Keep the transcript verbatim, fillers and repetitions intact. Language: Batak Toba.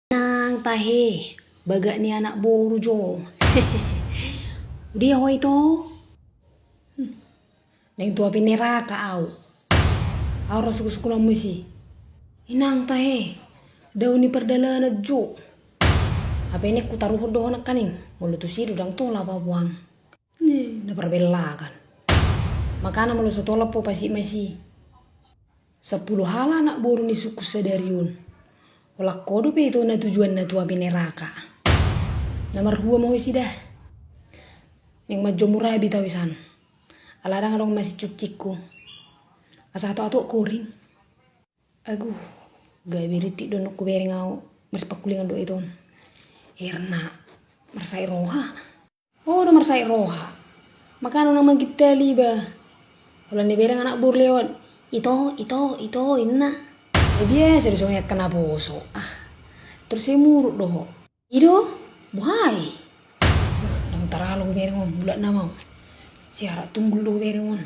Nang tahe, bagak ni anak boru jo. Udia ho ito. Hmm. Naeng tu api neraka au. Au ra suku-suku na musi. Inang tahe. Dao ni pardalanan jo. Ape ne ku taruhon do ho nangkaning. Molo tusi do ndang tolap au boan. Ne, na parbellakan. Makana molo so tolap ho pasi masi. Sampulu halak anak boru ni suku sadari on. Holan ho dope ito na tujuanna tu api neraka. Na marhua ma ho isi da. Naeng manjomur abit au isan. Ala ndang adong masincik-cinkikku. Asa atok-atok koring. Agu, gabe rintik do nunga hubereng au, marsipangkulingan do ito on. Erna, marsahit roha. O do marsahit roha. Makana unang manggintali iba. Holan dibereng anak boru lewat. Ito, ito, ito, inna. Biasa do songon i angka naposo. Ah, torus sai muruk do ho. I do, boha i? Ndang taralo hubereng on, mulak nama au. Siarak tunggul do hubereng on.